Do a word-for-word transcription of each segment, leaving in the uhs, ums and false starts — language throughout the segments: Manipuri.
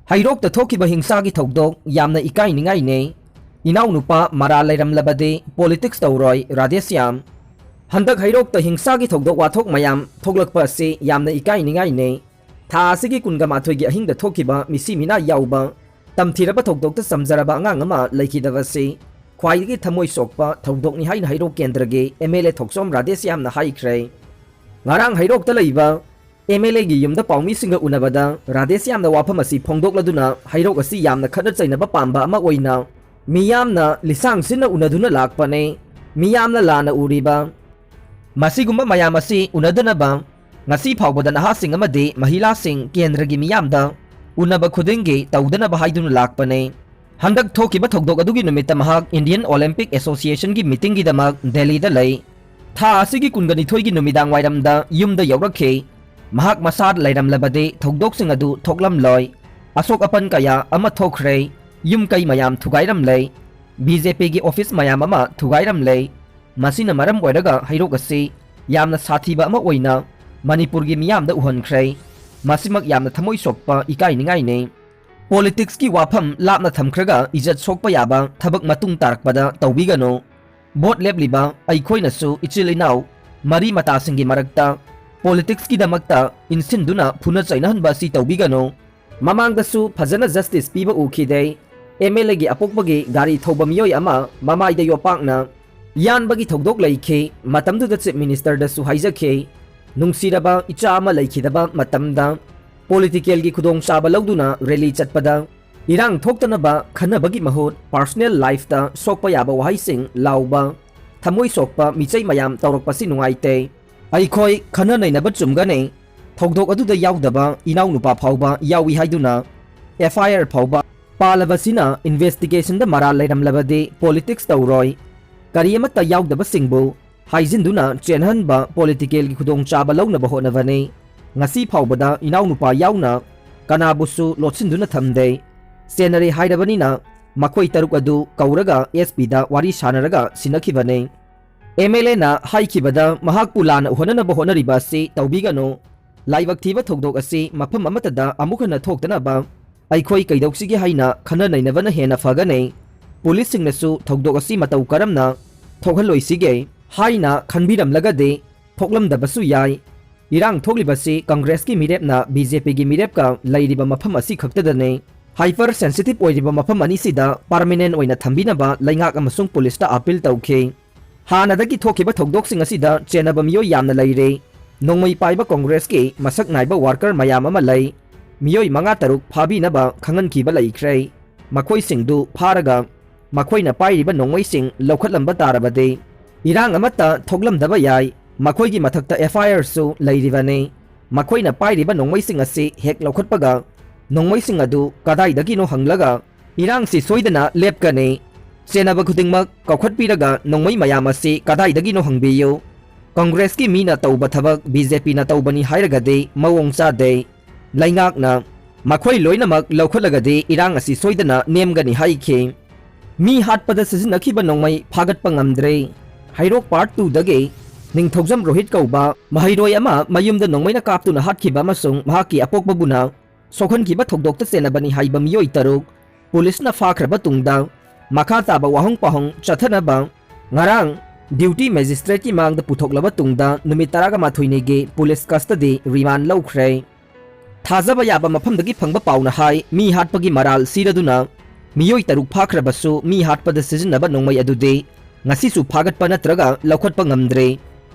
ꯍꯩꯔꯣꯛꯇ ꯊꯣꯛꯈꯤꯕ ꯍꯤꯡꯁꯥꯒꯤ ꯊꯧꯗꯣꯛ ꯌꯥꯝꯅ ꯏꯀꯥꯏꯅꯤꯡꯉꯥꯏꯅꯦ꯫ ꯏꯅꯥꯎꯅꯨꯄꯥ ꯃꯔꯥꯜ ꯂꯩꯔꯝꯂꯕꯗꯤ ꯄꯣꯂꯤꯇꯤꯛꯁ ꯇꯧꯔꯣꯏ ꯔꯥꯙꯦꯁ꯭ꯌꯥꯝ꯫ ꯍꯟꯗꯛ ꯍꯩꯔꯣꯛꯇ ꯍꯤꯡꯁꯥꯒꯤ ꯊꯧꯗꯣꯛ ꯋꯥꯊꯣꯛ ꯃꯌꯥꯝ ꯊꯣꯛꯂꯛꯄ ꯑꯁꯤ ꯌꯥꯝꯅ ꯏꯀꯥꯏꯅꯤꯡꯉꯥꯏꯅꯦ꯫ ꯊꯥ ꯑꯁꯤꯒꯤ ꯀꯨꯟꯒ ꯃꯥꯊꯣꯏꯒꯤ ꯑꯍꯤꯡꯗ ꯊꯣꯛꯈꯤꯕ ꯃꯤꯁꯤ ꯃꯤꯅꯥ ꯌꯥꯎꯕ ꯇꯝꯊꯤꯔꯕ ꯊꯧꯗꯣꯛꯇ ꯆꯝꯖꯔꯕ ꯑꯉꯥꯡ ꯑꯃ ꯂꯩꯈꯤꯗꯕ ꯑꯁꯤ ꯈ꯭ꯋꯥꯏꯗꯒꯤ ꯊꯃꯣꯏ ꯁꯣꯛꯄ ꯊꯧꯗꯣꯛꯅꯤ ꯍꯥꯏꯅ ꯍꯩꯔꯣꯛ ꯀꯦꯟꯗ꯭ꯔꯒꯤ ꯑꯦꯝ ꯑꯦꯜ ꯑꯦ ꯊꯣꯛꯆꯣꯝ ꯔꯥꯙꯦꯁ꯭ꯌꯥꯝꯅ ꯍꯥꯏꯈ꯭ꯔꯦ꯫ ꯉꯔꯥꯡ ꯍꯩꯔꯣꯛꯇ ꯂꯩꯕ ꯑꯦꯝ ꯑꯦꯜ ꯑꯦꯒꯤ ꯌꯨꯝꯗ ꯄꯥꯎꯃꯤꯁꯤꯡꯒ ꯎꯅꯕꯗ ꯔꯥꯙꯦꯁ꯭ꯌꯥꯝꯅ ꯋꯥꯐꯝ ꯑꯁꯤ ꯐꯣꯡꯗꯣꯛꯂꯗꯨꯅ ꯍꯩꯔꯣꯛ ꯑꯁꯤ ꯌꯥꯝꯅ ꯈꯠꯅ ꯆꯩꯅꯕ ꯄꯥꯝꯕ ꯑꯃ ꯑꯣꯏꯅ ꯃꯤꯌꯥꯝꯅ ꯂꯤꯁꯥꯡ ꯁꯤꯟꯅ ꯎꯅꯗꯨꯅ ꯂꯥꯛꯄꯅꯦ꯫ ꯃꯤꯌꯥꯝꯅ ꯂꯥꯟꯅ ꯎꯔꯤꯕ ꯃꯁꯤꯒꯨꯝꯕ ꯃꯌꯥꯝ ꯑꯁꯤ ꯎꯅꯗꯅꯕ ꯉꯁꯤ ꯐꯥꯎꯕꯗ ꯅꯍꯥꯁꯤꯡ ꯑꯃꯗꯤ ꯃꯍꯤꯂꯥꯁꯤꯡ ꯀꯦꯟꯗ꯭ꯔꯒꯤ ꯃꯤꯌꯥꯝꯗ ꯎꯅꯕ ꯈꯨꯗꯤꯡꯒꯤ ꯇꯧꯗꯅꯕ ꯍꯥꯏꯗꯨꯅ ꯂꯥꯛꯄꯅꯦ꯫ ꯍꯟꯗꯛ ꯊꯣꯛꯈꯤꯕ ꯊꯧꯗꯣꯛ ꯑꯗꯨꯒꯤ ꯅꯨꯃꯤꯠꯇ ꯃꯍꯥꯛ ꯏꯟꯗꯤꯌꯟ ꯑꯣꯂꯤꯝꯄꯤꯛ ꯑꯦꯁꯣꯁꯤꯌꯦꯁꯟꯒꯤ ꯃꯤꯇꯤꯡꯒꯤꯗꯃꯛ ꯗꯦꯜꯂꯤꯗ ꯂꯩ꯫ ꯊꯥ ꯑꯁꯤꯒꯤ ꯀꯨꯟꯒ ꯅꯤꯊꯣꯏꯒꯤ ꯅꯨꯃꯤꯗꯥꯡ ꯋꯥꯏꯔꯝꯗ ꯌꯨꯝꯗ ꯌꯧꯔꯛꯈꯤ꯫ ꯃꯍꯥꯛ ꯃꯁꯥ ꯂꯩꯔꯝꯂꯕꯗꯤ ꯊꯧꯗꯣꯛꯁꯤꯡ ꯑꯗꯨ ꯊꯣꯛꯂꯝꯂꯣꯏ꯫ ꯑꯁꯣꯛ ꯑꯄꯟ ꯀꯌꯥ ꯑꯃ ꯊꯣꯛꯈ꯭ꯔꯦ꯫ ꯌꯨꯝ ꯀꯩ ꯃꯌꯥꯝ ꯊꯨꯒꯥꯏꯔꯝꯂꯦ꯫ ꯕꯤ ꯖꯦ ꯄꯤꯒꯤ ꯑꯣꯐꯤꯁ ꯃꯌꯥꯝ ꯑꯃ ꯊꯨꯒꯥꯏꯔꯝꯂꯦ꯫ ꯃꯁꯤꯅ ꯃꯔꯝ ꯑꯣꯏꯔꯒ ꯍꯩꯔꯣꯛ ꯑꯁꯤ ꯌꯥꯝꯅ ꯁꯥꯊꯤꯕ ꯑꯃ ꯑꯣꯏꯅ ꯃꯅꯤꯄꯨꯔꯒꯤ ꯃꯤꯌꯥꯝꯗ ꯎꯍꯟꯈ꯭ꯔꯦ꯫ ꯃꯁꯤꯃꯛ ꯌꯥꯝꯅ ꯊꯃꯣꯏ ꯁꯣꯛꯄ ꯏꯀꯥꯏꯅꯤꯡꯉꯥꯏꯅꯤ꯫ ꯄꯣꯂꯤꯇꯤꯛꯁꯀꯤ ꯋꯥꯐꯝ ꯂꯥꯞꯅ ꯊꯝꯈ꯭ꯔꯒ ꯏꯖꯠ ꯁꯣꯛꯄ ꯌꯥꯕ ꯊꯕꯛ ꯃꯇꯨꯡ ꯇꯥꯔꯛꯄꯗ ꯇꯧꯕꯤꯒꯅꯨ꯫ ꯚꯣꯠ ꯂꯦꯞꯂꯤꯕ ꯑꯩꯈꯣꯏꯅꯁꯨ ꯏꯆꯤꯜ ꯏꯅꯥꯎ ꯃꯔꯤ ꯃꯇꯥꯁꯤꯡꯒꯤ ꯃꯔꯛꯇ ꯄꯣꯂꯤꯇꯤꯛꯁꯀꯤꯗꯃꯛꯇ ꯏꯟꯁꯤꯟꯗꯨꯅ ꯐꯨꯅ ꯆꯩꯅꯍꯟꯕ ꯑꯁꯤ ꯇꯧꯕꯤꯒꯅꯨ꯫ ꯃꯃꯥꯡꯗꯁꯨ ꯐꯖꯅ ꯖꯁꯇꯤꯁ ꯄꯤꯕ ꯎꯈꯤꯗꯦ꯫ ꯑꯦꯝ ꯑꯦꯜ ꯑꯦꯒꯤ ꯑꯄꯣꯛꯄꯒꯤ ꯒꯥꯔꯤ ꯊꯧꯕ ꯃꯤꯑꯣꯏ ꯑꯃ ꯃꯃꯥꯏꯗ ꯌꯣꯄꯥꯛꯅ ꯌꯥꯟꯕꯒꯤ ꯊꯧꯗꯣꯛ ꯂꯩꯈꯤ꯫ ꯃꯇꯝꯗꯨꯗ ꯆꯤꯐ ꯃꯤꯅꯤꯁꯇꯔꯗꯁꯨ ꯍꯥꯏꯖꯈꯤ꯫ ꯅꯨꯡꯁꯤꯔꯕ ꯏꯆꯥ ꯑꯃ ꯂꯩꯈꯤꯗꯕ ꯃꯇꯝꯗ ꯄꯣꯂꯤꯇꯤꯀꯦꯜꯒꯤ ꯈꯨꯗꯣꯡꯆꯥꯕ ꯂꯧꯗꯨꯅ ꯔꯦꯂꯤ ꯆꯠꯄꯗ ꯏꯔꯥꯡ ꯊꯣꯛꯇꯅꯕ ꯈꯟꯅꯕꯒꯤ ꯃꯍꯨꯠ ꯄꯥꯔꯁꯣꯅꯦꯜ ꯂꯥꯏꯐꯇ ꯁꯣꯛꯄ ꯌꯥꯕ ꯋꯥꯍꯩꯁꯤꯡ ꯂꯥꯎꯕ, ꯊꯃꯣꯏ ꯁꯣꯛꯄ ꯃꯤꯆꯩ ꯃꯌꯥꯝ ꯇꯧꯔꯛꯄꯁꯤ ꯅꯨꯡꯉꯥꯏꯇꯦ꯫ ꯑꯩꯈꯣꯏ ꯈꯟꯅ ꯅꯩꯅꯕ ꯆꯨꯝꯒꯅꯤ꯫ ꯊꯧꯗꯣꯛ ꯑꯗꯨꯗ ꯌꯥꯎꯗꯕ ꯏꯅꯥꯎꯅꯨꯄꯥ ꯐꯥꯎꯕ ꯌꯥꯎꯏ ꯍꯥꯏꯗꯨꯅ ꯑꯦꯐ ꯑꯥꯏ ꯑꯥꯔ ꯐꯥꯎꯕ ꯄꯥꯜꯂꯕꯁꯤꯅ ꯏꯟꯚꯦꯁꯇꯤꯒꯦꯁꯟꯗ ꯃꯔꯥꯜ ꯂꯩꯔꯝꯂꯕꯗꯤ ꯄꯣꯂꯤꯇꯤꯛꯁ ꯇꯧꯔꯣꯏ꯫ ꯀꯔꯤ ꯑꯃꯠꯇ ꯌꯥꯎꯗꯕꯁꯤꯡꯕꯨ ꯍꯥꯏꯖꯤꯟꯗꯨꯅ ꯆꯦꯟꯍꯟꯕ ꯄꯣꯂꯤꯇꯤꯀꯦꯜꯒꯤ ꯈꯨꯗꯣꯡꯆꯥꯕ ꯂꯧꯅꯕ ꯍꯣꯠꯅꯕꯅꯤ꯫ ꯉꯁꯤ ꯐꯥꯎꯕꯗ ꯏꯅꯥꯎꯅꯨꯄꯥ ꯌꯥꯎꯅ ꯀꯅꯥꯕꯨꯁꯨ ꯂꯣꯠꯁꯤꯟꯗꯨꯅ ꯊꯝꯗꯦ꯫ ꯆꯦꯟꯅꯔꯦ ꯍꯥꯏꯔꯕꯅꯤꯅ ꯃꯈꯣꯏ ꯇꯔꯨꯛ ꯑꯗꯨ ꯀꯧꯔꯒ ꯑꯦꯁ ꯄꯤꯗ ꯋꯥꯔꯤ ꯁꯥꯟꯅꯔꯒ ꯁꯤꯟꯅꯈꯤꯕꯅꯤ꯫ ꯑꯦꯝ ꯑꯦꯜ ꯑꯦꯅ ꯍꯥꯏꯈꯤꯕꯗ ꯃꯍꯥꯛꯄꯨ ꯂꯥꯟꯅ ꯎꯍꯟꯅꯅꯕ ꯍꯣꯠꯅꯔꯤꯕ ꯑꯁꯤ ꯇꯧꯕꯤꯒꯅꯨ꯫ ꯂꯥꯏꯕꯛ ꯊꯤꯕ ꯊꯧꯗꯣꯛ ꯑꯁꯤ ꯃꯐꯝ ꯑꯃꯠꯇꯗ ꯑꯃꯨꯛ ꯍꯟꯅ ꯊꯣꯛꯇꯅꯕ ꯑꯩꯈꯣꯏ ꯀꯩꯗꯧꯁꯤꯒꯦ ꯍꯥꯏꯅ ꯈꯟꯅ ꯅꯩꯅꯕꯅ ꯍꯦꯟꯅ ꯐꯒꯅꯤ꯫ ꯄꯨꯂꯤꯁꯁꯤꯡꯅꯁꯨ ꯊꯧꯗꯣꯛ ꯑꯁꯤ ꯃꯇꯧ ꯀꯔꯝꯅ ꯊꯣꯛꯍꯜꯂꯣꯏꯁꯤꯒꯦ ꯍꯥꯏꯅ ꯈꯟꯕꯤꯔꯝꯂꯒꯗꯤ ꯊꯣꯛꯂꯝꯗꯕꯁꯨ ꯌꯥꯏ꯫ ꯏꯔꯥꯡ ꯊꯣꯛꯂꯤꯕꯁꯤ ꯀꯪꯒ꯭ꯔꯦꯁꯀꯤ ꯃꯤꯔꯦꯞꯅ ꯕꯤ ꯖꯦ ꯄꯤꯒꯤ ꯃꯤꯔꯦꯞꯀ ꯂꯩꯔꯤꯕ ꯃꯐꯝ ꯑꯁꯤ ꯈꯛꯇꯗꯅꯤ꯫ ꯍꯥꯏꯄꯔ ꯁꯦꯟꯁꯤꯇꯤꯚ ꯑꯣꯏꯔꯤꯕ ꯃꯐꯝ ꯑꯅꯤꯁꯤꯗ ꯄꯥꯔꯃꯤꯅꯦꯟ ꯑꯣꯏꯅ ꯊꯝꯕꯤꯅꯕ ꯂꯩꯉꯥꯛ ꯑꯃꯁꯨꯡ ꯄꯨꯂꯤꯁꯇ ꯑꯥꯄꯤꯜ ꯇꯧꯈꯤ꯫ ꯍꯥꯟꯅꯗꯒꯤ ꯊꯣꯛꯈꯤꯕ ꯊꯧꯗꯣꯛꯁꯤꯡ ꯑꯁꯤꯗ ꯆꯦꯟꯅꯕ ꯃꯤꯑꯣꯏ ꯌꯥꯝꯅ ꯂꯩꯔꯦ꯫ ꯅꯣꯡꯃꯩ ꯄꯥꯏꯕ ꯀꯣꯡꯒ꯭ꯔꯦꯁꯀꯤ ꯃꯁꯛ ꯅꯥꯏꯕ ꯋꯥꯔꯀꯔ ꯃꯌꯥꯝ ꯑꯃ ꯂꯩ꯫ ꯃꯤꯑꯣꯏ ꯃꯉꯥ ꯇꯔꯨꯛ ꯐꯥꯕꯤꯅꯕ ꯈꯪꯍꯟꯈꯤꯕ ꯂꯩꯈ꯭ꯔꯦ꯫ ꯃꯈꯣꯏꯁꯤꯡꯗꯨ ꯐꯥꯔꯒ ꯃꯈꯣꯏꯅ ꯄꯥꯏꯔꯤꯕ ꯅꯣꯡꯃꯩꯁꯤꯡ ꯂꯧꯈꯠꯂꯝꯕ ꯇꯥꯔꯕꯗꯤ ꯏꯔꯥꯡ ꯑꯃꯠꯇ ꯊꯣꯛꯂꯝꯗꯕ ꯌꯥꯏ꯫ ꯃꯈꯣꯏꯒꯤ ꯃꯊꯛꯇ ꯑꯦꯐ ꯑꯥꯏ ꯑꯥꯔꯁꯨ ꯂꯩꯔꯤꯕꯅꯤ꯫ ꯃꯈꯣꯏꯅ ꯄꯥꯏꯔꯤꯕ ꯅꯣꯡꯃꯩꯁꯤꯡ ꯑꯁꯤ ꯍꯦꯛ ꯂꯧꯈꯠꯄꯒ ꯅꯣꯡꯃꯩꯁꯤꯡ ꯑꯗꯨ ꯀꯗꯥꯏꯗꯒꯤꯅꯣ ꯍꯪꯂꯒ ꯏꯔꯥꯡꯁꯤ ꯁꯣꯏꯗꯅ ꯂꯦꯞꯀꯅꯤ꯫ ꯆꯦꯟꯅꯕ ꯈꯨꯗꯤꯡꯃꯛ ꯀꯧꯈꯠꯄꯤꯔꯒ ꯅꯣꯡꯃꯩ ꯃꯌꯥꯝ ꯑꯁꯤ ꯀꯗꯥꯏꯗꯒꯤꯅꯣ ꯍꯪꯕꯤꯌꯨ꯫ ꯀꯪꯒ꯭ꯔꯦꯁꯀꯤ ꯃꯤꯅ ꯇꯧꯕ ꯊꯕꯛ ꯕꯤ ꯖꯦ ꯄꯤꯅ ꯇꯧꯕꯅꯤ ꯍꯥꯏꯔꯒꯗꯤ ꯃꯑꯣꯡ ꯆꯥꯗꯦ꯫ ꯂꯩꯉꯥꯛꯅ ꯃꯈꯣꯏ ꯂꯣꯏꯅꯃꯛ ꯂꯧꯈꯠꯂꯒꯗꯤ ꯏꯔꯥꯡ ꯑꯁꯤ ꯁꯣꯏꯗꯅ ꯅꯦꯝꯒꯅꯤ ꯍꯥꯏꯈꯤ꯫ ꯃꯤ ꯍꯥꯠꯄꯗ ꯁꯤꯖꯤꯟꯅꯈꯤꯕ ꯅꯣꯡꯃꯩ ꯐꯥꯒꯠꯄ ꯉꯝꯗ꯭ꯔꯦ꯫ ꯍꯩꯔꯣꯛ ꯄꯥꯔꯠ ꯇꯨꯗꯒꯤ ꯅꯤꯡꯊꯧꯖꯝ ꯔꯣꯍꯤꯠ ꯀꯧꯕ ꯃꯍꯩꯔꯣꯏ ꯑꯃ ꯃꯌꯨꯝꯗ ꯅꯣꯡꯃꯩꯅ ꯀꯥꯞꯇꯨꯅ ꯍꯥꯠꯈꯤꯕ ꯑꯃꯁꯨꯡ ꯃꯍꯥꯛꯀꯤ ꯑꯄꯣꯛꯄꯕꯨꯅ ꯁꯣꯛꯍꯟꯈꯤꯕ ꯊꯧꯗꯣꯛꯇ ꯆꯦꯟꯅꯕꯅꯤ ꯍꯥꯏꯕ ꯃꯤꯑꯣꯏ ꯇꯔꯨꯛ ꯄꯨꯂꯤꯁꯅ ꯐꯥꯈ꯭ꯔꯕ ꯇꯨꯡꯗ ꯃꯈꯥ ꯇꯥꯕ ꯋꯥꯍꯪ ꯄꯥꯎꯍꯪ ꯆꯠꯊꯅꯕ ꯉꯔꯥꯡ ꯗ꯭ꯌꯨꯇꯤ ꯃꯦꯖꯤꯁꯇ꯭ꯔꯦꯠꯀꯤ ꯃꯥꯡꯗ ꯄꯨꯊꯣꯛꯂꯕ ꯇꯨꯡꯗ ꯅꯨꯃꯤꯠ ꯇꯔꯥꯒ ꯃꯥꯊꯣꯏꯅꯤꯒꯤ ꯄꯨꯂꯤꯁ ꯀꯁꯇꯗꯤ ꯔꯤꯃꯥꯟ ꯂꯧꯈ꯭ꯔꯦ꯫ ꯊꯥꯖꯕ ꯌꯥꯕ ꯃꯐꯝꯗꯒꯤ ꯐꯪꯕ ꯄꯥꯎꯅ ꯍꯥꯏ, ꯃꯤ ꯍꯥꯠꯄꯒꯤ ꯃꯔꯥꯜ ꯁꯤꯔꯗꯨꯅ ꯃꯤꯑꯣꯏ ꯇꯔꯨꯛ ꯐꯥꯈ꯭ꯔꯕꯁꯨ ꯃꯤ ꯍꯥꯠꯄꯗ ꯁꯤꯖꯤꯟꯅꯕ ꯅꯣꯡꯃꯩ ꯑꯗꯨꯗꯤ ꯉꯁꯤꯁꯨ ꯐꯥꯒꯠꯄ ꯅꯠꯇ꯭ꯔꯒ ꯂꯧꯈꯠꯄ ꯉꯝꯗ꯭ꯔꯦ꯫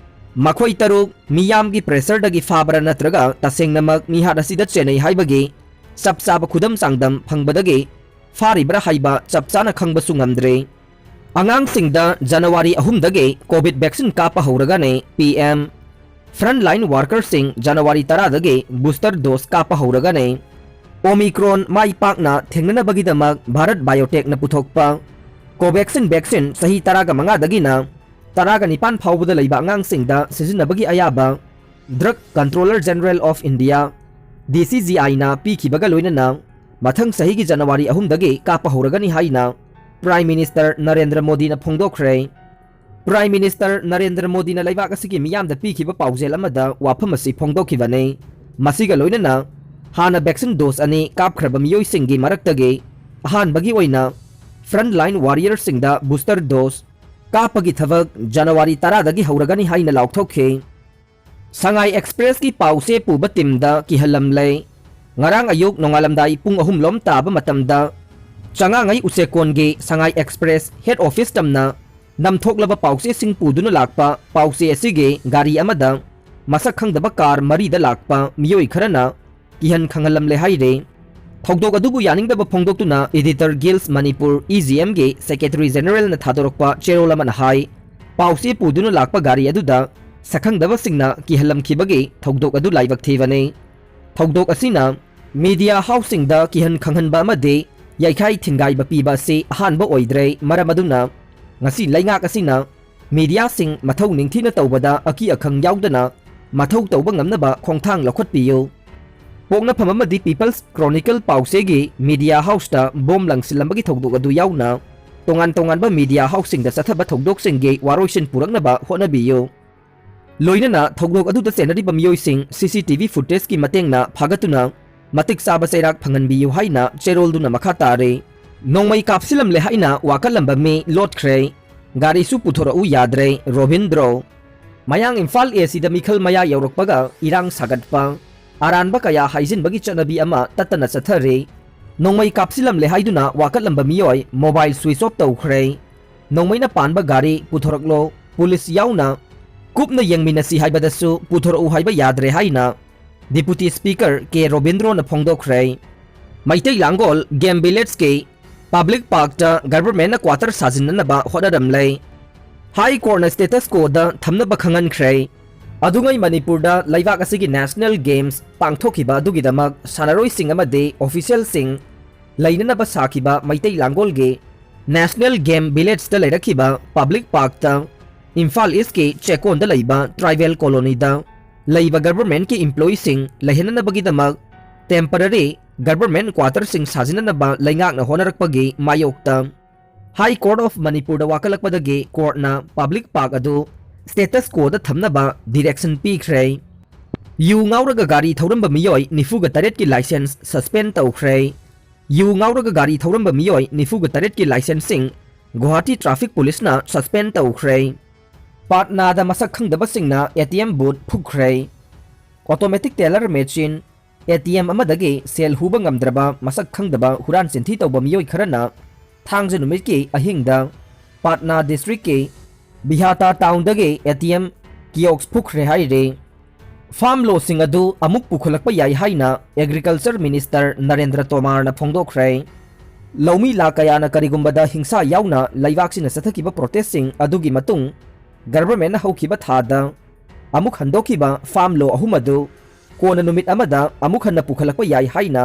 ꯃꯈꯣꯏ ꯇꯔꯨꯛ ꯃꯤꯌꯥꯝꯒꯤ ꯄ꯭ꯔꯦꯁꯔꯗꯒꯤ ꯐꯥꯕ꯭ꯔꯥ ꯅꯠꯇ꯭ꯔꯒ ꯇꯁꯦꯡꯅꯃꯛ ꯃꯤꯍꯥꯠ ꯑꯁꯤꯗ ꯆꯦꯟꯅꯩ ꯍꯥꯏꯕꯒꯤ ꯆꯞ ꯆꯥꯕ ꯈꯨꯗꯝ ꯆꯥꯡꯗꯝ ꯐꯪꯕꯗꯒꯤ ꯐꯥꯔꯤꯕ꯭ꯔꯥ ꯍꯥꯏꯕ ꯆꯞ ꯆꯥꯅ ꯈꯪꯕꯁꯨ ꯉꯝꯗ꯭ꯔꯦ꯫ ꯑꯉꯥꯡꯁꯤꯡꯗ ꯖꯅꯋꯥꯔꯤ ꯑꯍꯨꯝꯗꯒꯤ ꯀꯣꯚꯤꯗ ꯚꯦꯛꯁꯤꯟ ꯀꯥꯞꯄ ꯍꯧꯔꯒꯅꯤ, ꯄꯤ ꯑꯦꯝ꯫ ꯐ꯭ꯔꯟꯠ ꯂꯥꯏꯟ ꯋꯥꯔꯀꯔꯁꯤꯡ ꯖꯅꯋꯥꯔꯤ ꯇꯔꯥꯗꯒꯤ ꯕꯨꯁꯇꯔ ꯗꯣꯁ ꯀꯥꯞꯄ ꯍꯧꯔꯒꯅꯤ꯫ ꯑꯣꯃꯤꯀ꯭ꯔꯣꯟ ꯃꯥꯏ ꯄꯥꯛꯅ ꯊꯦꯡꯅꯅꯕꯒꯤꯗꯃꯛ ꯚꯥꯔꯠ ꯕꯥꯏꯑꯣꯇꯦꯛꯅ ꯄꯨꯊꯣꯛꯄ ꯀꯣꯚꯦꯛꯁꯤꯟ ꯚꯦꯛꯁꯤꯟ ꯆꯍꯤ ꯇꯔꯥꯒ ꯃꯉꯥꯗꯒꯤꯅ ꯇꯔꯥꯒ ꯅꯤꯄꯥꯟ ꯐꯥꯎꯕꯗ ꯂꯩꯕ ꯑꯉꯥꯡꯁꯤꯡꯗ ꯁꯤꯖꯤꯟꯅꯕꯒꯤ ꯑꯌꯥꯕ drug controller general of India, D C G ꯑꯥꯏꯅ ꯄꯤꯈꯤꯕꯒ ꯂꯣꯏꯅꯅ ꯃꯊꯪ ꯆꯍꯤꯒꯤ ꯖꯅꯋꯥꯔꯤ ꯑꯍꯨꯝꯗꯒꯤ ꯀꯥꯞꯄ ꯍꯧꯔꯒꯅꯤ ꯍꯥꯏꯅ ꯄ꯭ꯔꯥꯏꯝ ꯃꯤꯅꯤꯁꯇꯔ ꯅꯔꯦꯟꯗ꯭ꯔ ꯃꯣꯗꯤꯅ ꯐꯣꯡꯗꯣꯛꯈ꯭ꯔꯦ꯫ ꯄ꯭ꯔꯥꯏꯝ ꯃꯤꯅꯤꯁꯇꯔ ꯅꯔꯦꯟꯗ꯭ꯔ ꯃꯣꯗꯤꯅ ꯂꯩꯕꯥꯛ ꯑꯁꯤꯒꯤ ꯃꯤꯌꯥꯝꯗ ꯄꯤꯈꯤꯕ ꯄꯥꯎꯖꯦꯜ ꯑꯃꯗ ꯋꯥꯐꯝ ꯑꯁꯤ ꯐꯣꯡꯗꯣꯛꯈꯤꯕꯅꯤ꯫ ꯃꯁꯤꯒ ꯂꯣꯏꯅꯅ ꯍꯥꯟꯅ vaccine dose ꯑꯅꯤ ꯀꯥꯞꯈ꯭ꯔꯕ ꯃꯤꯑꯣꯏꯁꯤꯡꯒꯤ ꯃꯔꯛꯇꯒꯤ ꯑꯍꯥꯟꯕꯒꯤ ꯑꯣꯏꯅ frontline warriorꯁꯤꯡꯗ booster dose ꯀꯥꯞꯄꯒꯤ ꯊꯕꯛ January ꯇꯔꯥꯗꯒꯤ ꯍꯧꯔꯒꯅꯤ ꯍꯥꯏꯅ ꯂꯥꯎꯊꯣꯛꯈꯤ꯫ ꯁꯉꯥꯏ Expressꯀꯤ ꯄꯥꯎꯆꯦ ꯄꯨꯕ teamꯗ ꯀꯤꯍꯜꯂꯝꯂꯦ꯫ ꯉꯔꯥꯡ ꯑꯌꯨꯛ ꯅꯣꯡꯉꯥꯜꯂꯝꯗꯥꯏ ꯄꯨꯡ ꯑꯍꯨꯝ ꯂꯣꯝ ꯇꯥꯕ ꯃꯇꯝꯗ ꯆꯉꯥꯉꯩ ꯎꯆꯦꯛꯀꯣꯟꯒꯤ ꯁꯉꯥꯏ Express head office ꯇꯝꯅ ꯅꯝꯊꯣꯛꯂꯕ ꯄꯥꯎꯆꯦꯁꯤꯡ ꯄꯨꯗꯨꯅ ꯂꯥꯛꯄ ꯄꯥꯎꯆꯦ ꯑꯁꯤꯒꯤ ꯒꯥꯔꯤ ꯑꯃꯗ ꯃꯁꯛ ꯈꯪꯗꯕ car ꯃꯔꯤꯗ ꯂꯥꯛꯄ ꯃꯤꯑꯣꯏ ꯈꯔꯅ ꯀꯤꯍꯟ ꯈꯪꯍꯜꯂꯝꯂꯦ ꯍꯥꯏꯔꯦ꯫ ꯊꯧꯗꯣꯛ ꯑꯗꯨꯕꯨ ꯌꯥꯅꯤꯡꯗꯕ ꯐꯣꯡꯗꯣꯛꯇꯨꯅ Editor Guild Manipur, EGMꯒꯤ Secretary Generalꯅ ꯊꯥꯗꯣꯔꯛꯄ ꯆꯦꯔꯣꯜ ꯑꯃꯅ ꯍꯥꯏ, ꯄꯥꯎꯆꯦ ꯄꯨꯗꯨꯅ ꯂꯥꯛꯄ ꯒꯥꯔꯤ ꯑꯗꯨꯗ ꯁꯛꯈꯪꯗꯕꯁꯤꯡꯅ ꯀꯤꯍꯜꯂꯝꯈꯤꯕꯒꯤ ꯊꯧꯗꯣꯛ ꯑꯗꯨ ꯂꯥꯏꯕꯛ ꯊꯤꯕꯅꯤ꯫ ꯊꯧꯗꯣꯛ ꯑꯁꯤꯅ media houseꯁꯤꯡꯗ ꯀꯤꯍꯟ ꯈꯪꯍꯟꯕ ꯑꯃꯗꯤ ꯌꯩꯈꯥꯏ ꯊꯤꯟꯒꯥꯏꯕ ꯄꯤꯕ ꯑꯁꯤ ꯑꯍꯥꯟꯕ ꯑꯣꯏꯗ꯭ꯔꯦ, ꯃꯔꯝ ꯑꯗꯨꯅ ꯉꯁꯤ ꯂꯩꯉꯥꯛ ꯑꯁꯤꯅ mediaꯁꯤꯡ ꯃꯊꯧ ꯅꯤꯡꯊꯤꯅ ꯇꯧꯕꯗ ꯑꯀꯤ ꯑꯈꯪ ꯌꯥꯎꯗꯅ ꯃꯊꯧ ꯇꯧꯕ ꯉꯝꯅꯕ ꯈꯣꯡꯊꯥꯡ ꯂꯧꯈꯠꯄꯤꯌꯨ꯫ ꯄꯣꯛꯅꯐꯝ ꯑꯃꯗꯤ People's Chronicle ꯄꯥꯎꯆꯦꯒꯤ media houseꯇ bomb ꯂꯪꯁꯤꯜꯂꯝꯕꯒꯤ ꯊꯧꯗꯣꯛ ꯑꯗꯨ ꯌꯥꯎꯅ ꯇꯣꯉꯥꯟ ꯇꯣꯉꯥꯟꯕ media houseꯁꯤꯡꯗ ꯆꯠꯊꯕ ꯊꯧꯗꯣꯛꯁꯤꯡꯒꯤ ꯋꯥꯔꯣꯏꯁꯤꯟ ꯄꯨꯔꯛꯅꯕ ꯍꯣꯠꯅꯕꯤꯌꯨ꯫ ꯂꯣꯏꯅꯅ ꯊꯧꯗꯣꯛ ꯑꯗꯨꯗ ꯆꯦꯟꯅꯔꯤꯕ ꯃꯤꯑꯣꯏꯁꯤꯡ CCTV footageꯀꯤ ꯃꯇꯦꯡꯅ ꯐꯥꯒꯠꯇꯨꯅ ꯃꯇꯤꯛ ꯆꯥꯕ ꯆꯩꯔꯥꯛ ꯐꯪꯍꯟꯕꯤꯌꯨ ꯍꯥꯏꯅ ꯆꯦꯔꯣꯜꯗꯨꯅ ꯃꯈꯥ ꯇꯥꯔꯤ꯫ ꯅꯣꯡꯃꯩ ꯀꯥꯞꯁꯤꯜꯂꯝꯂꯦ ꯍꯥꯏꯅ ꯋꯥꯀꯠꯂꯝꯕ ꯃꯤ ꯂꯣꯠꯈ꯭ꯔꯦ꯫ ꯒꯥꯔꯤꯁꯨ ꯄꯨꯊꯣꯔꯛꯎ ꯌꯥꯗ꯭ꯔꯦ, ꯔꯣꯕꯤꯟꯗ꯭ꯔꯣ꯫ ꯃꯌꯥꯡ ꯏꯝꯐꯥꯜ ACꯗ ꯃꯤꯈꯜ ꯃꯌꯥ ꯌꯧꯔꯛꯄꯒ ꯏꯔꯥꯡ ꯁꯥꯒꯠꯄ, ꯑꯔꯥꯟꯕ ꯀꯌꯥ ꯍꯥꯏꯖꯤꯟꯕꯒꯤ ꯆꯠꯅꯕꯤ ꯑꯃ ꯇꯠꯇꯅ ꯆꯠꯊꯔꯤ꯫ ꯅꯣꯡꯃꯩ ꯀꯥꯞꯁꯤꯜꯂꯝꯂꯦ ꯍꯥꯏꯗꯨꯅ ꯋꯥꯀꯠꯂꯝꯕ ꯃꯤꯑꯣꯏ mobile switch off ꯇꯧꯈ꯭ꯔꯦ꯫ ꯅꯣꯡꯃꯩꯅ ꯄꯥꯟꯕ ꯒꯥꯔꯤ ꯄꯨꯊꯣꯔꯛꯂꯣ, ꯄꯨꯂꯤꯁ ꯌꯥꯎꯅ ꯀꯨꯞꯅ ꯌꯦꯡꯃꯤꯟꯅꯁꯤ ꯍꯥꯏꯕꯗꯁꯨ ꯄꯨꯊꯣꯔꯛꯎ ꯍꯥꯏꯕ ꯌꯥꯗ꯭ꯔꯦ ꯍꯥꯏꯅ Deputy Speaker ꯀꯦ ꯔꯣꯕꯤꯟꯗ꯭ꯔꯣꯅ ꯐꯣꯡꯗꯣꯛꯈ꯭ꯔꯦ꯫ ꯃꯩꯇꯩ ꯂꯥꯡꯒꯣꯜ Game Villageꯀꯤ Public Parkꯇ governmentꯅ quarter ꯁꯥꯖꯤꯟꯅꯅꯕ ꯍꯣꯠꯅꯔꯝꯂꯦ꯫ High Courtꯅ status quoꯗ ꯊꯝꯅꯕ ꯈꯪꯍꯟꯈ꯭ꯔꯦ꯫ ꯑꯗꯨꯉꯩ ꯃꯅꯤꯄꯨꯔꯗ ꯂꯩꯕꯥꯛ ꯑꯁꯤꯒꯤ National Games ꯄꯥꯡꯊꯣꯛꯈꯤꯕ ꯑꯗꯨꯒꯤꯗꯃꯛ ꯁꯥꯟꯅꯔꯣꯏꯁꯤꯡ ꯑꯃꯗꯤ officialꯁꯤꯡ ꯂꯩꯅꯅꯕ ꯁꯥꯈꯤꯕ Meitei ꯂꯥꯡꯒꯣꯜꯒꯤ National Game Villageꯇ ꯂꯩꯔꯛꯈꯤꯕ Public Parkꯇ Imphal Eastꯀꯤ ꯆꯦꯛꯀꯣꯟꯗ ꯂꯩꯕ tribal colonyꯗ ꯂꯩꯕ governmentꯀꯤ employeeꯁꯤꯡ ꯂꯩꯍꯟꯅꯅꯕꯒꯤꯗꯃꯛ temporary government quarterꯁꯤꯡ ꯁꯥꯖꯤꯟꯅꯅꯕ ꯂꯩꯉꯥꯛꯅ ꯍꯣꯠꯅꯔꯛꯄꯒꯤ ꯃꯥꯌꯣꯛꯇ High Court of Manipurꯗ ꯋꯥꯀꯠꯂꯛꯄꯗꯒꯤ courtꯅ Public Park ꯑꯗꯨ status quoꯗ ꯊꯝꯅꯕ direction ꯄꯤꯈ꯭ꯔꯦ꯫ ꯌꯨ ꯉꯥꯎꯔꯒ ꯒꯥꯔꯤ ꯊꯧꯔꯝꯕ ꯃꯤꯑꯣꯏ ꯅꯤꯐꯨꯒ ꯇꯔꯦꯠꯀꯤ ꯂꯥꯏꯁꯦꯟꯁ ꯁꯁꯄꯦꯟ ꯇꯧꯈ꯭ꯔꯦ꯫ ꯌꯨ ꯉꯥꯎꯔꯒ ꯒꯥꯔꯤ ꯊꯧꯔꯝꯕ ꯃꯤꯑꯣꯏ ꯅꯤꯐꯨꯒ ꯇꯔꯦꯠꯀꯤ ꯂꯥꯏꯁꯦꯟꯁꯁꯤꯡ ꯒꯨꯋꯥꯍꯥꯇꯤ ꯇ꯭ꯔꯥꯐꯤꯛ ꯄꯨꯂꯤꯁꯅ ꯁꯁꯄꯦꯟ ꯇꯧꯈ꯭ꯔꯦ꯫ ꯄꯥꯠꯅꯥꯗ ꯃꯁꯛ ꯈꯪꯗꯕꯁꯤꯡꯅ ꯑꯦ ꯇꯤ ꯑꯦꯝ ꯕꯨꯠ ꯐꯨꯛꯈ꯭ꯔꯦ꯫ Automatic teller machine, A T M ꯑꯃꯗꯒꯤ ꯁꯦꯜ ꯍꯨꯕ ꯉꯝꯗ꯭ꯔꯕ ꯃꯁꯛ ꯈꯪꯗꯕ ꯍꯨꯔꯥꯟ ꯆꯤꯟꯊꯤ ꯇꯧꯕ ꯃꯤꯑꯣꯏ ꯈꯔꯅ ꯊꯥꯡꯖ ꯅꯨꯃꯤꯠꯀꯤ ꯑꯍꯤꯡꯗ ꯄꯥꯠꯅꯥ ꯗꯤꯁꯇ꯭ꯔꯤꯛꯀꯤ ꯕꯤꯍꯥꯇꯥ ꯇꯥꯎꯟꯗꯒꯤ ꯑꯦ ꯇꯤ ꯑꯦꯝ ꯀꯤꯌꯣꯛꯁ ꯐꯨꯛꯈ꯭ꯔꯦ ꯍꯥꯏꯔꯤ꯫ ꯐꯥꯔꯝ ꯂꯣꯁꯤꯡ ꯑꯗꯨ ꯑꯃꯨꯛ ꯄꯨꯈꯠꯂꯛꯄ ꯌꯥꯏ ꯍꯥꯏꯅ ꯑꯦꯒ꯭ꯔꯤꯀꯜꯆꯔ ꯃꯤꯅꯤꯁꯇꯔ ꯅꯔꯦꯟꯗ꯭ꯔ ꯇꯣꯃꯥꯔꯅ ꯐꯣꯡꯗꯣꯛꯈ꯭ꯔꯦ꯫ ꯂꯧꯃꯤ ꯂꯥꯈ ꯀꯌꯥꯅ ꯀꯔꯤꯒꯨꯝꯕꯗ ꯍꯤꯡꯁꯥ ꯌꯥꯎꯅ ꯂꯩꯕꯥꯛꯁꯤꯅ ꯆꯠꯊꯈꯤꯕ ꯄ꯭ꯔꯣꯇꯦꯁꯁꯤꯡ ꯑꯗꯨꯒꯤ ꯃꯇꯨꯡ ꯒꯚꯔꯟꯃꯦꯟꯠꯅ ꯍꯧꯈꯤꯕ ꯊꯥꯗ ꯑꯃꯨꯛ ꯍꯟꯗꯣꯛꯈꯤꯕ ꯐꯥꯔꯝ ꯂꯣ ꯑꯍꯨꯝ ꯑꯗꯨ ꯀꯣꯟꯅ ꯅꯨꯃꯤꯠ ꯑꯃꯗ ꯑꯃꯨꯛ ꯍꯟꯅ ꯄꯨꯈꯠꯂꯛꯄ ꯌꯥꯏ ꯍꯥꯏꯅ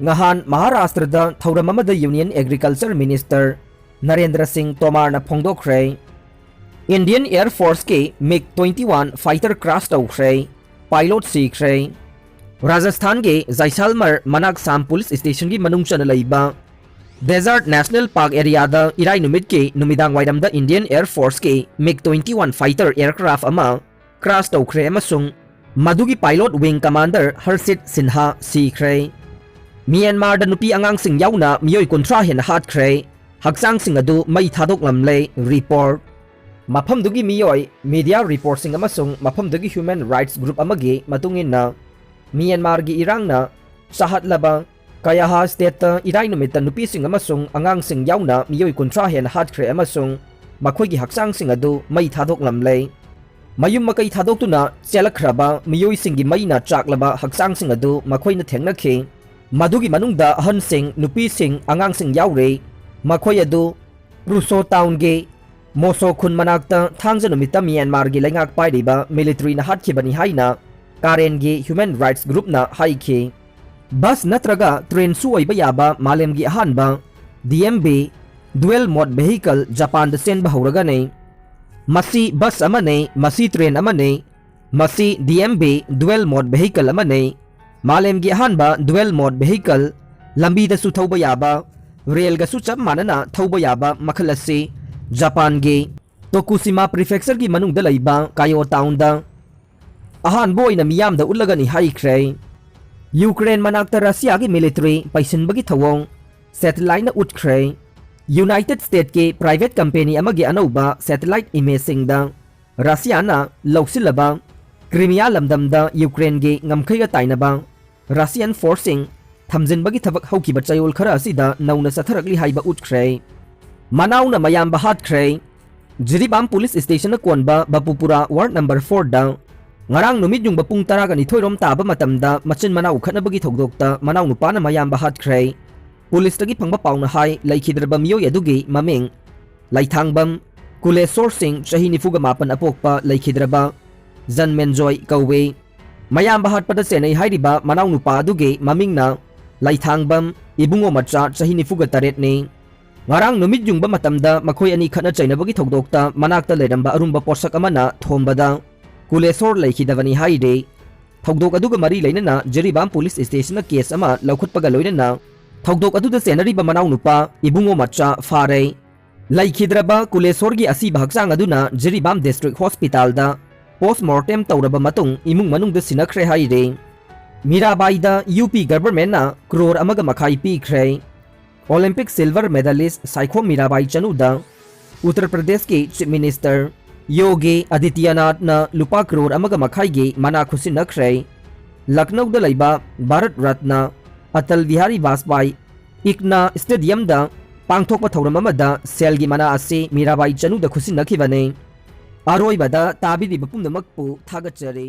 ꯉꯍꯥꯟ ꯃꯍꯥꯔꯥꯁꯇ꯭ꯔꯗ ꯊꯧꯔꯝ ꯑꯃꯗ ꯌꯨꯅꯤꯌꯟ ꯑꯦꯒ꯭ꯔꯤꯀꯜꯆꯔ ꯃꯤꯅꯤꯁꯇꯔ ꯅꯔꯦꯟꯗ꯭ꯔ ꯁꯤꯡ ꯇꯣꯃꯥꯔꯅ ꯐꯣꯡꯗꯣꯛꯈ꯭ꯔꯦ꯫ ꯏꯟꯗꯤꯌꯟ ꯑꯦꯌꯔ ꯐꯣꯔꯁꯀꯤ ꯃꯤꯒ ꯇ꯭ꯋꯦꯟꯇꯤ ꯋꯥꯟ ꯐꯥꯏꯇꯔ ꯀ꯭ꯔꯥꯁ ꯇꯧꯈ꯭ꯔꯦ, ꯄꯥꯏꯂꯣꯠ ꯁꯤꯈ꯭ꯔꯦ꯫ ꯔꯥꯖꯁꯊꯥꯟꯒꯤ ꯖꯥꯏꯁꯥꯜꯃꯔ ꯃꯅꯥꯛ ꯁꯥꯝ ꯄꯨꯂꯤꯁ ꯁ꯭ꯇꯦꯁꯟꯒꯤ ꯃꯅꯨꯡ ꯆꯟꯅ ꯂꯩꯕ ꯗꯦꯖꯥꯔꯠ ꯅꯦꯁꯅꯦꯜ ꯄꯥꯔꯛ ꯑꯦꯔꯤꯌꯥꯗ ꯏꯔꯥꯏ ꯅꯨꯃꯤꯠꯀꯤ ꯅꯨꯃꯤꯗꯥꯡ ꯋꯥꯏꯔꯝꯗ ꯏꯟꯗꯤꯌꯟ ꯑꯦꯌꯔ ꯐꯣꯔꯁꯀꯤ ꯃꯤꯒ ꯇ꯭ꯋꯦꯟꯇꯤ ꯋꯥꯟ ꯐꯥꯏꯇꯔ ꯑꯦꯌꯔꯀ꯭ꯔꯥꯐ ꯑꯃ ꯀ꯭ꯔꯥꯁ ꯇꯧꯈ꯭ꯔꯦ ꯑꯃꯁꯨꯡ ꯃꯗꯨꯒꯤ pilot wing commander Hershey's Sinha ꯁꯤꯈ꯭ꯔꯦ꯫ ꯃ꯭ꯌꯥꯟꯃꯥꯔꯗ ꯅꯨꯄꯤ ꯑꯉꯥꯡꯁꯤꯡ ꯌꯥꯎꯅ ꯃꯤꯑꯣꯏ ꯀꯨꯟꯊ꯭ꯔꯥ ꯍꯦꯟꯅ ꯍꯥꯠꯈ꯭ꯔꯦ, ꯍꯛꯆꯥꯡꯁꯤꯡ ꯑꯗꯨ ꯃꯩ ꯊꯥꯗꯣꯛꯂꯝꯂꯦ꯫ ꯔꯤꯄꯣꯔꯠ꯫ ꯃꯐꯝꯗꯨꯒꯤ ꯃꯤꯑꯣꯏ, ꯃꯤꯗꯤꯌꯥ ꯔꯤꯄꯣꯔꯠꯁꯤꯡ ꯑꯃꯁꯨꯡ ꯃꯐꯝꯗꯨꯒꯤ ꯍ꯭ꯌꯨꯃꯦꯟ ꯔꯥꯏꯠꯁ ꯒ꯭ꯔꯨꯞ ꯑꯃꯒꯤ ꯃꯇꯨꯡ ꯏꯟꯅ, ꯃ꯭ꯌꯥꯟꯃꯥꯔꯒꯤ ꯏꯔꯥꯡꯅ ꯆꯥꯍꯠꯂꯕ ꯀꯌꯥꯍꯥ ꯁ꯭ꯇꯦꯠꯇ ꯏꯔꯥꯏ ꯅꯨꯃꯤꯠꯇ ꯅꯨꯄꯤꯁꯤꯡ ꯑꯃꯁꯨꯡ ꯑꯉꯥꯡꯁꯤꯡ ꯌꯥꯎꯅ ꯃꯤꯑꯣꯏ ꯀꯨꯟꯊ꯭ꯔꯥ ꯍꯦꯟꯅ ꯍꯥꯠꯈ꯭ꯔꯦ ꯑꯃꯁꯨꯡ ꯃꯈꯣꯏꯒꯤ ꯍꯛꯆꯥꯡꯁꯤꯡ ꯑꯗꯨ ꯃꯩ ꯊꯥꯗꯣꯛꯂꯝꯂꯦ꯫ ꯃꯌꯨꯝ ꯃꯀꯩ ꯊꯥꯗꯣꯛꯇꯨꯅ ꯆꯦꯜꯂꯛꯈ꯭ꯔꯕ ꯃꯤꯑꯣꯏꯁꯤꯡꯒꯤ ꯃꯩꯅ ꯆꯥꯛꯂꯕ ꯍꯛꯆꯥꯡꯁꯤꯡ ꯑꯗꯨ ꯃꯈꯣꯏꯅ ꯊꯦꯡꯅꯈꯤ꯫ ꯃꯗꯨꯒꯤ ꯃꯅꯨꯡꯗ ꯑꯍꯟꯁꯤꯡ, ꯅꯨꯄꯤꯁꯤꯡ, ꯑꯉꯥꯡꯁꯤꯡ ꯌꯥꯎꯔꯤ꯫ ꯃꯈꯣꯏ ꯑꯗꯨ ꯄ꯭ꯔꯨꯁꯣ ꯇꯥꯎꯟꯒꯤ ꯃꯣꯁꯣ ꯈꯨꯟ ꯃꯅꯥꯛꯇ ꯊꯥꯡꯖ ꯅꯨꯃꯤꯠꯇ ꯃ꯭ꯌꯥꯟꯃꯥꯔꯒꯤ ꯂꯩꯉꯥꯛ ꯄꯥꯏꯔꯤꯕ ꯃꯤꯂꯤꯇꯔꯤꯅ ꯍꯥꯠꯈꯤꯕꯅꯤ ꯍꯥꯏꯅ ꯀꯥꯔꯦꯟꯒꯤ ꯍ꯭ꯌꯨꯃꯦꯟ ꯔꯥꯏꯠꯁ ꯒ꯭ꯔꯨꯞꯅ ꯍꯥꯏꯈꯤ꯫ ꯕꯁ ꯅꯠꯇ꯭ꯔꯒ ꯇ꯭ꯔꯦꯟꯁꯨ ꯑꯣꯏꯕ ꯌꯥꯕ ꯃꯥꯂꯦꯝꯒꯤ ꯑꯍꯥꯟꯕ D M B dual mode vehicle ꯖꯄꯥꯟꯗ ꯆꯦꯟꯕ ꯍꯧꯔꯒꯅꯤ꯫ ꯃꯁꯤ ꯕꯁ ꯑꯃꯅꯤ, ꯃꯁꯤ ꯇ꯭ꯔꯦꯟ ꯑꯃꯅꯤ, ꯃꯁꯤ D M B dual mode vehicle ꯑꯃꯅꯤ꯫ ꯃꯥꯂꯦꯝꯒꯤ ꯑꯍꯥꯟꯕ ꯗꯨꯋꯦꯜ ꯃꯣꯗ ꯚꯦꯍꯤꯀꯜ, ꯂꯝꯕꯤꯗꯁꯨ ꯊꯧꯕ ꯌꯥꯕ, ꯔꯦꯜꯒꯁꯨ ꯆꯞ ꯃꯥꯟꯅꯅ ꯊꯧꯕ ꯌꯥꯕ ꯃꯈꯜ ꯑꯁꯤ ꯖꯄꯥꯟꯒꯤ ꯇꯣꯀꯨꯁꯤꯃꯥ ꯄ꯭ꯔꯤꯐꯦꯛꯆꯔꯒꯤ ꯃꯅꯨꯡꯗ ꯂꯩꯕ ꯀꯥꯌꯣ ꯇꯥꯎꯟꯗ ꯑꯍꯥꯟꯕ ꯑꯣꯏꯅ ꯃꯤꯌꯥꯝꯗ ꯎꯠꯂꯒꯅꯤ ꯍꯥꯏꯈ꯭ꯔꯦ꯫ ꯌꯨꯀ꯭ꯔꯦꯟ ꯃꯅꯥꯛꯇ ꯔꯁꯤꯌꯥꯒꯤ ꯃꯤꯂꯤꯇꯔꯤ ꯄꯩꯁꯤꯟꯕꯒꯤ ꯊꯧꯑꯣꯡ ꯁꯦꯇꯦꯂꯥꯏꯠꯅ ꯎꯠꯈ꯭ꯔꯦ꯫ ꯌꯨꯅꯥꯏꯇꯦꯗ ꯁ꯭ꯇꯦꯠꯀꯤ ꯄ꯭ꯔꯥꯏꯚꯦꯠ ꯀꯝꯄꯦꯅꯤ ꯑꯃꯒꯤ ꯑꯅꯧꯕ ꯁꯦꯇꯦꯂꯥꯏꯠ ꯏꯃꯦꯖꯁꯤꯡꯗ ꯔꯁꯤꯌꯥꯅ ꯂꯧꯁꯤꯜꯂꯕ ꯀ꯭ꯔꯤꯃꯤꯌꯥ ꯂꯝꯗꯝꯗ ꯌꯨꯀ꯭ꯔꯦꯟꯒꯤ ꯉꯝꯈꯩꯒ ꯇꯥꯏꯅꯕ ꯔꯁꯤꯌꯥꯟ ꯐꯣꯔꯁꯁꯤꯡ ꯊꯝꯖꯤꯟꯕꯒꯤ ꯊꯕꯛ ꯍꯧꯈꯤꯕ ꯆꯌꯣꯜ ꯈꯔ ꯑꯁꯤꯗ ꯅꯧꯅ ꯆꯠꯊꯔꯛꯂꯤ ꯍꯥꯏꯕ ꯎꯠꯈ꯭ꯔꯦ꯫ ꯃꯅꯥꯎꯅ ꯃꯌꯥꯝꯕ ꯍꯥꯠꯈ꯭ꯔꯦ꯫ ꯖꯤꯔꯤꯕꯥꯝ ꯄꯨꯂꯤꯁ ꯁ꯭ꯇꯦꯁꯟꯅ ꯀꯣꯟꯕ ꯕꯄꯨꯄꯨꯔꯥ ꯋꯥꯔꯗ ꯅꯝꯕꯔ ꯐꯣꯔꯗ ꯉꯔꯥꯡ ꯅꯨꯃꯤꯠ ꯌꯨꯡꯕ ꯄꯨꯡ ꯇꯔꯥꯒ ꯅꯤꯊꯣꯏ ꯔꯣꯝ ꯇꯥꯕ ꯃꯇꯝꯗ ꯃꯆꯤꯟ ꯃꯅꯥꯎ ꯈꯠꯅꯕꯒꯤ ꯊꯧꯗꯣꯛꯇ ꯃꯅꯥꯎꯅꯨꯄꯥꯅ ꯃꯌꯥꯝꯕ ꯍꯥꯠꯈ꯭ꯔꯦ꯫ ꯄꯨꯂꯤꯁꯇꯒꯤ ꯐꯪꯕ ꯄꯥꯎꯅ ꯍꯥꯏ, ꯂꯩꯈꯤꯗ꯭ꯔꯕ ꯃꯤꯑꯣꯏ ꯑꯗꯨꯒꯤ ꯃꯃꯤꯡ ꯂꯩꯊꯥꯡꯕꯝ ꯀꯨꯂꯦꯁꯣꯔ ꯁꯤꯡ, ꯆꯍꯤ ꯅꯤꯐꯨꯒ ꯃꯥꯄꯟ ꯑꯄꯣꯛꯄ, ꯂꯩꯈꯤꯗ꯭ꯔꯕ ꯖꯟꯃꯦꯟꯖꯣꯏ ꯀꯧꯏ꯫ ꯃꯌꯥꯝꯕ ꯍꯥꯠꯄꯗ ꯆꯦꯟꯅꯩ ꯍꯥꯏꯔꯤꯕ ꯃꯅꯥꯎꯅꯨꯄꯥ ꯑꯗꯨꯒꯤ ꯃꯃꯤꯡꯅ ꯂꯩꯊꯥꯡꯕꯝ ꯏꯕꯨꯡꯉꯣ ꯃꯆꯥ, ꯆꯍꯤ ꯅꯤꯐꯨꯒ ꯇꯔꯦꯠꯅꯤ꯫ ꯉꯔꯥꯡ ꯅꯨꯃꯤꯠ ꯌꯨꯡꯕ ꯃꯇꯝꯗ ꯃꯈꯣꯏ ꯑꯅꯤ ꯈꯠꯅ ꯆꯩꯅꯕꯒꯤ ꯊꯧꯗꯣꯛꯇ ꯃꯅꯥꯛꯇ ꯂꯩꯔꯝꯕ ꯑꯔꯨꯝꯕ ꯄꯣꯠꯁꯛ ꯑꯃꯅ ꯊꯣꯝꯕꯗ ꯀꯨꯂꯦꯁꯣꯔ ꯂꯩꯈꯤꯗꯕꯅꯤ ꯍꯥꯏꯔꯤ꯫ ꯊꯧꯗꯣꯛ ꯑꯗꯨꯒ ꯃꯔꯤ ꯂꯩꯅꯅ ꯖꯤꯔꯤꯕꯥꯝ ꯄꯨꯂꯤꯁ ꯁ꯭ꯇꯦꯁꯟꯅ ꯀꯦꯁ ꯑꯃ ꯂꯧꯈꯠꯄꯒ ꯂꯣꯏꯅꯅ ꯊꯧꯗꯣꯛ ꯑꯗꯨꯗ ꯆꯦꯟꯅꯔꯤꯕ ꯃꯅꯥꯎꯅꯨꯄꯥ ꯏꯕꯨꯡꯉꯣ ꯃꯆꯥ ꯐꯥꯔꯦ꯫ ꯂꯩꯈꯤꯗ꯭ꯔꯕ ꯀꯨꯂꯦꯁꯣꯔꯒꯤ ꯑꯁꯤꯕ ꯍꯛꯆꯥꯡ ꯑꯗꯨꯅ ꯖꯤꯔꯤꯕꯥꯝ ꯗꯤꯁꯇ꯭ꯔꯤꯛ ꯍꯣꯁꯄꯤꯇꯥꯜꯗ ꯄꯣꯁꯃꯣꯔꯇꯦꯝ ꯇꯧꯔꯕ ꯃꯇꯨꯡ ꯏꯃꯨꯡ ꯃꯅꯨꯡꯗ ꯁꯤꯟꯅꯈ꯭ꯔꯦ ꯍꯥꯏꯔꯤ꯫ ꯃꯤꯔꯥꯕꯥꯏꯗ ꯌꯨ ꯄꯤ ꯒꯚꯔꯟꯃꯦꯟꯠꯅ ꯀ꯭ꯔꯣꯔ ꯑꯃꯒ ꯃꯈꯥꯏ ꯄꯤꯈ꯭ꯔꯦ꯫ Olympic silver medallist Saikhom Mirabai ꯆꯅꯨꯗ ꯎꯠꯇꯔ ꯄ꯭ꯔꯗꯦꯁꯀꯤ ꯆꯤꯐ ꯃꯤꯅꯤꯁꯇꯔ ꯌꯣꯒꯤ ꯑꯥꯗꯤꯇ꯭ꯌꯅꯥꯊꯅ ꯂꯨꯄꯥ ꯀ꯭ꯔꯣꯔ ꯑꯃꯒ ꯃꯈꯥꯏꯒꯤ ꯃꯅꯥ ꯈꯨꯠꯁꯤꯟꯅꯈ꯭ꯔꯦ꯫ ꯂꯈꯅꯧꯗ ꯂꯩꯕ ꯚꯥꯔꯠ ꯔꯠꯅ ꯑꯇꯜ ꯕꯤꯍꯥꯔꯤ ꯕꯥꯖꯄꯥꯏ ꯏꯛꯅꯥ ꯁ꯭ꯇꯦꯗꯤꯌꯝꯗ ꯄꯥꯡꯊꯣꯛꯄ ꯊꯧꯔꯝ ꯑꯃꯗ ꯁꯦꯜꯒꯤ ꯃꯅꯥ ꯑꯁꯤ ꯃꯤꯔꯥꯕꯥꯏ ꯆꯅꯨꯗ ꯈꯨꯠꯁꯤꯟꯅꯈꯤꯕꯅꯤ꯫ ꯑꯔꯣꯏꯕꯗ ꯇꯥꯕꯤꯔꯤꯕ ꯄꯨꯝꯅꯃꯛꯄꯨ ꯊꯥꯒꯠꯆꯔꯤ꯫